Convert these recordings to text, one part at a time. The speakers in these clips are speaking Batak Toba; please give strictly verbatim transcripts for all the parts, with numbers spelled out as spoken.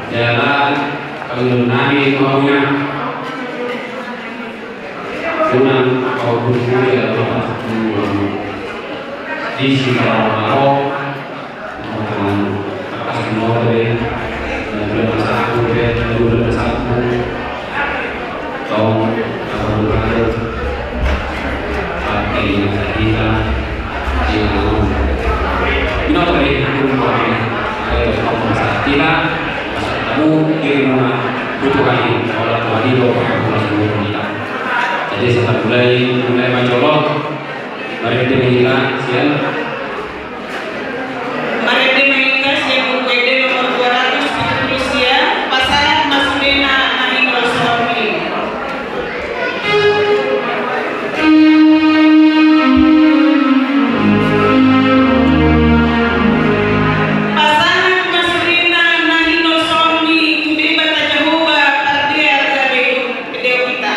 Jala pangidoan nami tu hamuna. Unang paundurhon hami jala pasahat disi, kalau mau. Tangkas manoto be, bulan na salpu be, bulan na salpu. Tong, apa bulan itu? Pakai hita, hita. Binoto be, bulan na salpu. Ayo, tong, hita. Tamu, diri muna, butuh lagi. Kalau Tuhan itu, bulan salpu hita. Jadi, setelah mulai, mulai mencolok. Marende ma hita, sian. Marende ma hita sian Buku Ende nomor dua ratus pitu pulu sia, pasahat ma sudena na hinol sormi. Pasahat ma sudena na hinol sormi, tu Debata Jahowa, pardenggan gabe, pedao hita.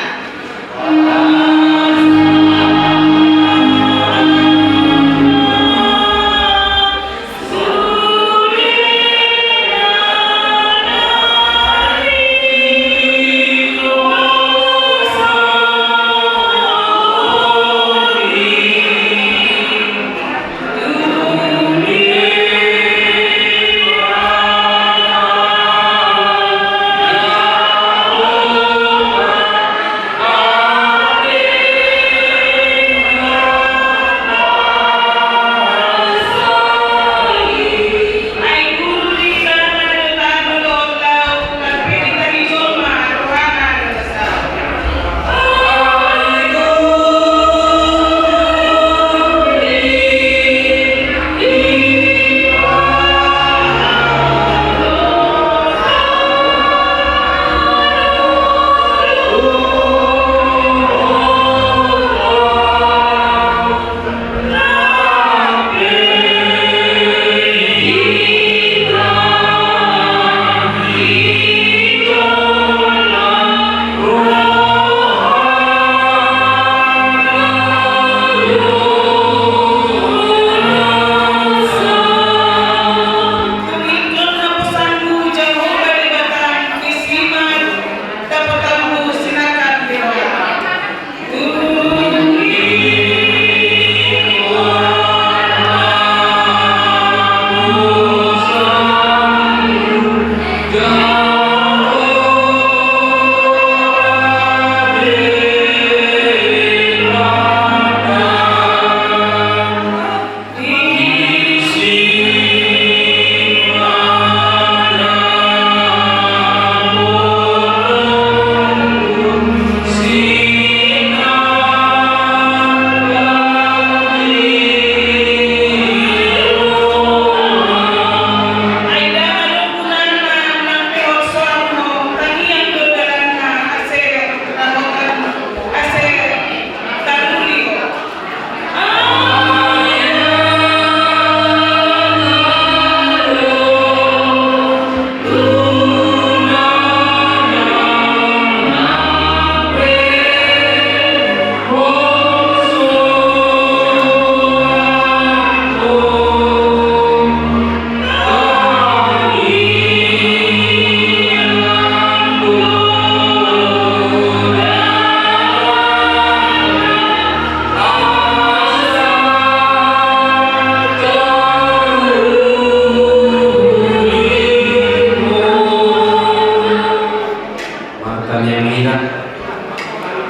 Martangiang ma hita.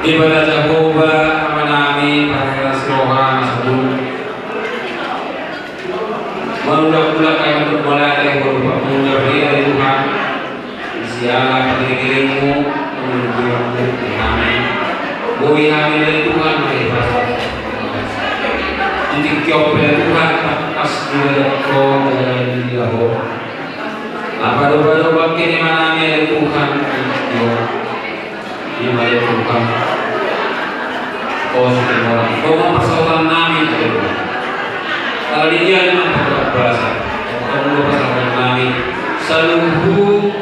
Debata Jahowa, Amanami, parhitean ni roha na sadu, mangulak-ulak hami tu mauliate, mauliate ma di Tuhan. Siala panggirinmu, manggirinmu, amin. Boi hami ale Tuhan, di tingki on pe ale Tuhan, tangkas di dalam kau, dalam di dalam. Apa doba-doba kene manami ale Tuhan, di dalam. Ima ale Tuhan. Pos di dalam. Kau ma pasahaton nami ale Tuhan. Kalau dia memang pasahaton nami. Saluhut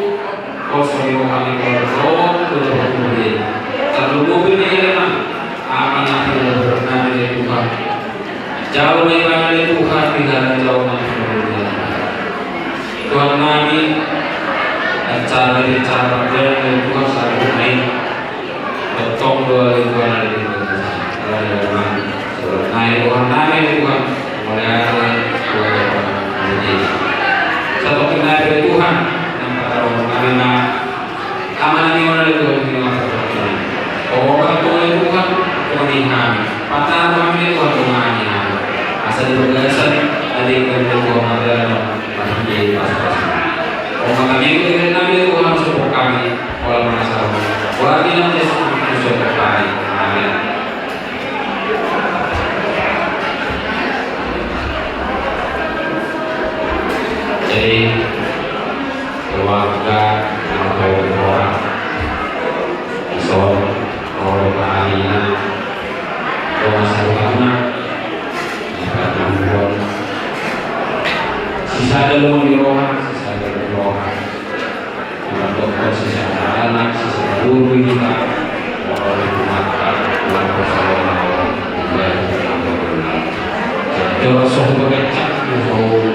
Poso ni roha ni kolom, kolom dia. Tarlumobi ni Herman, amanami, Tuhan. Jalo ma ibana ale Tuhan, di dalam jalo ma Tuhan. Tuhan nami, Acara ini acara panggilan dari Tuhan saat ini. Betul dua ribu dua puluh lima. Nah, ini Tuhan nami Tuhan. Mulai Tuhan. Satu kenal dari Tuhan. Yang pertama kami Amanami on ale Tuhan, Tuhan ale Tuhan, Tuhan i hami. Patar hami ale Tuhan, Tuhan i hami. Asa di bagasan, adi kami ale Tuhan, ada dalam pasti pas-pas. Oma kami yang kita nami Tuhan, support kami, kalau merasa. Buat ini nanti, support kami. Amin. Jadi, keluarga, orang tua, isor, orang tua, Amina, rumah sakit anak, ya, kan, ampun. Sisa ada lu di rumah, sisa ada di rumah. Mandokkon sesama anak, sesama guru hita, molo di rumah, Tuhan bersama. Jolo sohu becak, sohu.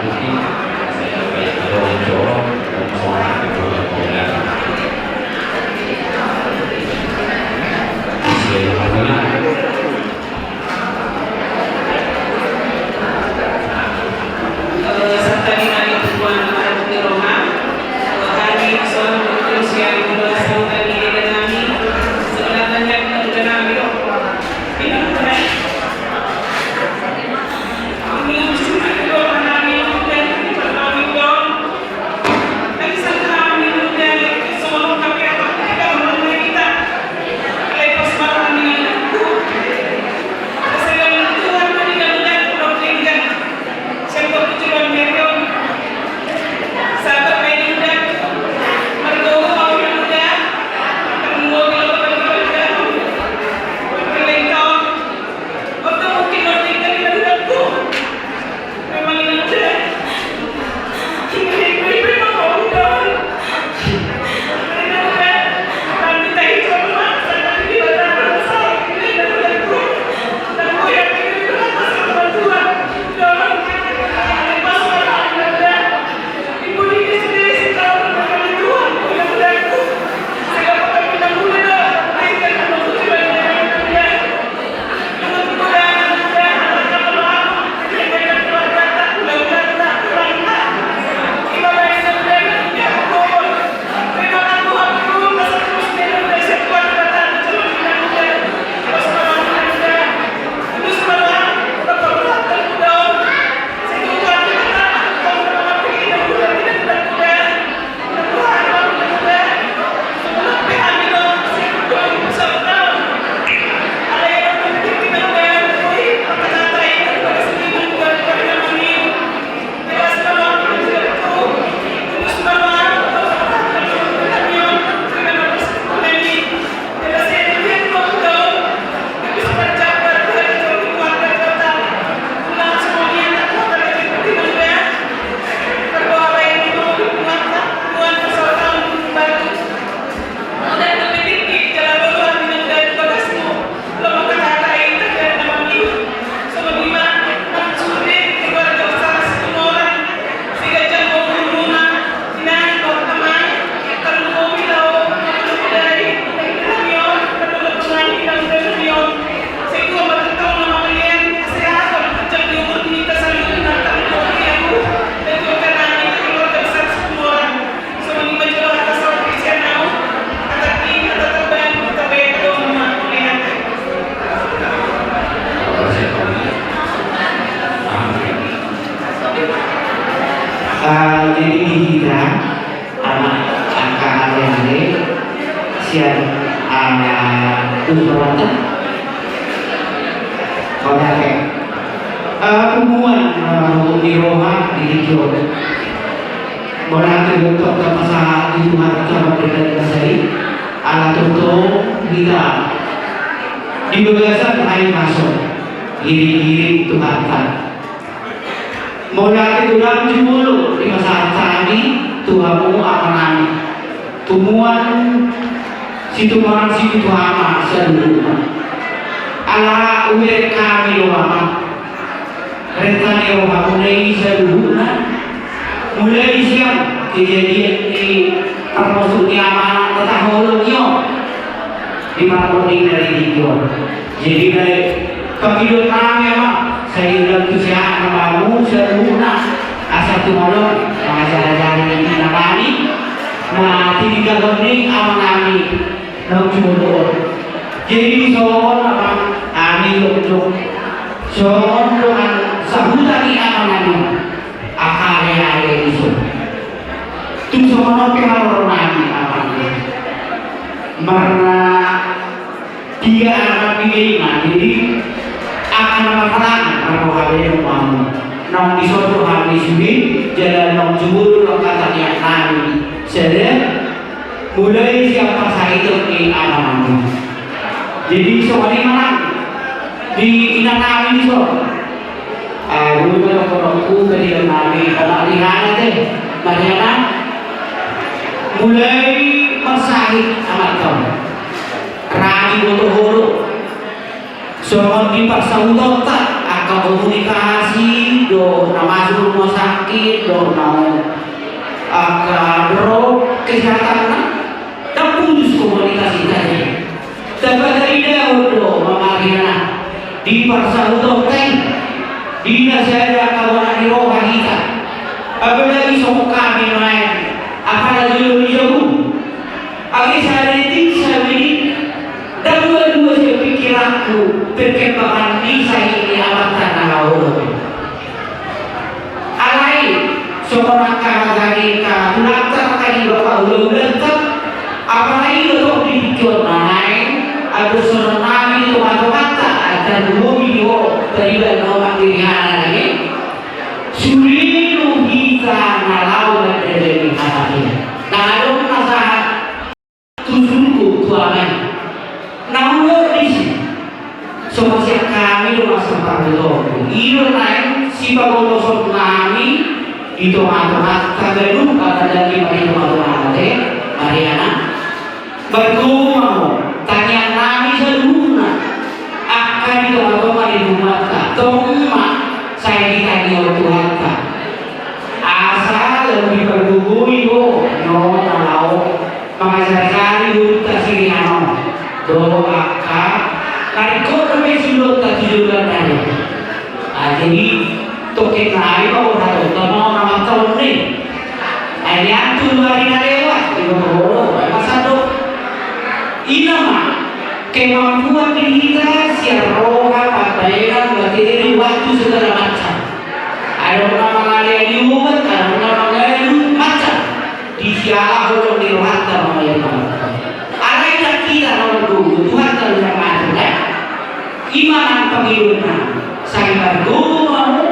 Ah, jadi di hita, anak angka ale-ale sian, ah, Usuranten. Kau dake. Ah, punguan, ah, di roha di hita. Mauliate do tong tapasahat di Tuhanta marhite basa i, ala tongtong hita di bagasan hahipason, iring-iring Tuhanta. Mauliate do jumolo dipasahat hami tu hamu amanami. Punguan Situmorang Sipitu Ama saluhutna. Ala hubereng hami do Ama. Renta ni rohamuna i saluhutna, mulai sian Kejadian ni parmusuk ni amang na taholongi on di parpudi na di tingki on. Jadi, baik, panggidoan nami, Amang, sai denggan tu sehat na bamu saluhutna, asa tumolong mangajar-ajari inang nami na tininggalhon ni amang nami naung jumolo on. Jadi, dison, Amang, hami dokdok songon dongan sahuta ni amang nami. Aha, ale-ale dison. Tung songon on pe haroro nami, Amang. Marna piga anak piga inang, jadi angka na marhalangan marroha be dohot hamu. Naung dison do hami sude, jala naung jumolo do angka tangiang nami sada, mulai sian parsahiton ni amang nami. Jadi songon i ma nang di inang nami dison. Aduh, kalau kodokku, kadilan nami, Amang Rihana te, Mariana, mulai marsahit amanta on. Radi boto ho do. Songon di parsahutonta, angka komunikasi, dohot na masuk rumah sakit, dohot na angka drop kesehatanna, ndang putus komunikasita i. Tapatarida do, Amang Rihana, di parsahutonta i, di na sada angka bona ni roha hita. Apalagi songon hami nuaeng, apala jolo ni jabu. Age sada detik sadia i, ndang dua-dua sian pikiranku perkembangan ni sahit ni amanta na laho on. Alai songon angka na jadi angka tulangta, angka di bapa hulahulanta, apalagi do tong di tingki on nuaeng, adoshon nami di tongatonganta, asa tarlumobi di ho, tarlumobi di ho, Amang Rihana nami. Sude do hita na laho mandalani hata i. Na adong na sahat tu surgo, tu Ama i. Na olo disi. Songon sian hami do masa parbotoonku. I do nuaeng sipabotoson nami di tongatonganta ganup, apalagi ma di tongatonganta, Mariana. Margogo ma ho, tangiang nami saluhutna, angka di tongatonga ni punguanta, tong ma sai ditangihon Tuhanta. Asa laho dipargogoi ho, na laho mangajarajari boruta si Rihana on, dohot angka na ringkot dope siulaonta tu joloan ni ari on. Ah, jadi, tongkin nai ma, oh, hatop ma, oh, na mantap on ni. Ai nian tu ari na lewat, di boto-boto, ai masa do. I ma, kemampuan di hita, sian roha, pambahenan, materi, waktu, segala macam. Adong na mangalean obat, adong na mangalean macam. Di siala holong ni rohanta mangalean. Alai ndang hita na margogo, Tuhanta do na mangatur, ya. I ma nang pangidoanna, sai margogo ma ho,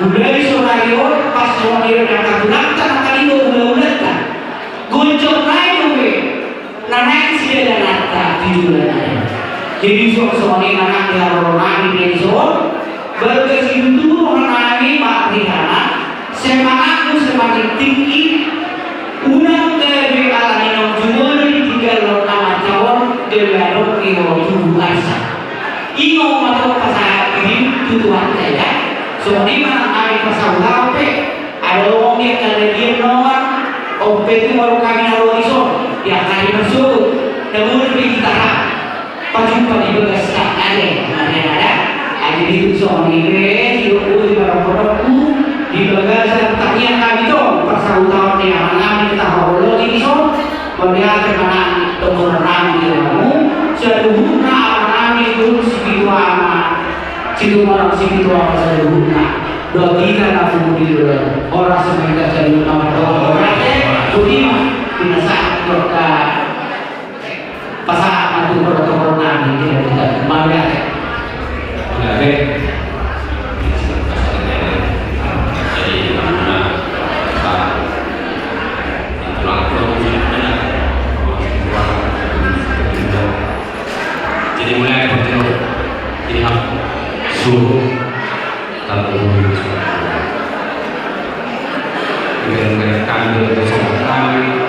mulai sonari on, pas songon i ro angka tulangta, angka di hulahulanta. Gonjong nai dope na naeng sidalananta tu joloan nai. Jadi songon i ma nang di haroro nami di son, balga situtu roha nami, Amang Rihana, semangatmu semakin tinggi, unang gabe ala ni naung jumolo ditinggalhon amanta on, gabe adong di ho tubu arsak. Ingot ma tong pasahat dirim tu Tuhanta, ya. Songon i ma nang hami pasahat pe. Adong di angka na denggan nuaeng, on pe tumorang hami na ro dison, di angka na marsogot, na boi pe hita ra pajumpa di bagas na ate, na ate, na ate. Jadi songon i pe, didok boti ma dohononku, di bagasan tangiang hami tong, parsahutaon ni amang nami na tahaholongi dison, mauliate ma nang dohonon nami di hamu, saluhutna amang nami, dohot sipitu ama, situmorang sipitu ama saluhutna. Dohot hita na pungu di jolo on. Horas ma hita saluhutna, mardongan horas. Boti ma, pinasahat tu angka pasahat ma tu protokol nami, hita, hita. Mauliate. Mauliate. Jadi mulai dari Pak Tino. Jadi hak suruh tanpa dulu. Dengan kami, dengan kami.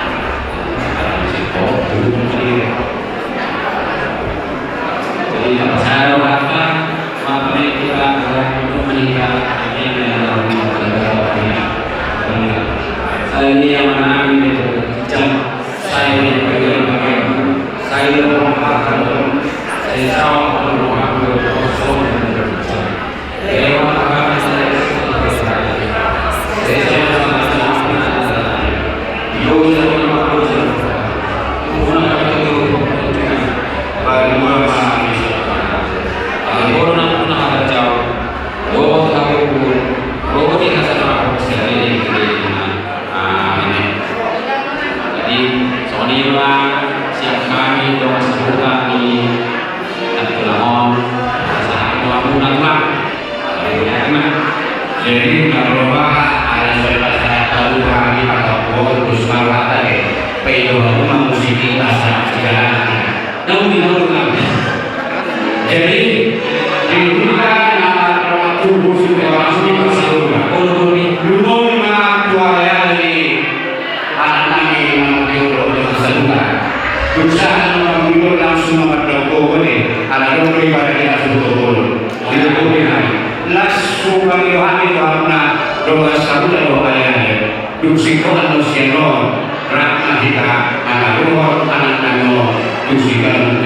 Jadi, apa saya doakan, apa yang kita doakan, saya ini yang menang ini, jam saya ini, saya ini, saya Amin. Jadi, songon i ma sian hami dongan sahuta ni na tulang on, pasahat ma hamuna tulang. Jadi, na roha ala so pasahat tahu hami patok bol, terus marwata deh. Paido hamu ma musik i pasahat sejarah. Namun di namun kami. Jadi, di rumah nama tubuh sudah langsung di rumah. Kalau di rumah tua ya dari anak nami nama dia udah udah masa tua. Berusaha nama dia langsung nama doko ini. Anak doko di pada dia langsung doko. Di doko ini. Langsung kami rohani karena doa saudara doa ya. Dung singkolan do sian on, rap ma hita, manaruhon anak nami on, tu siganup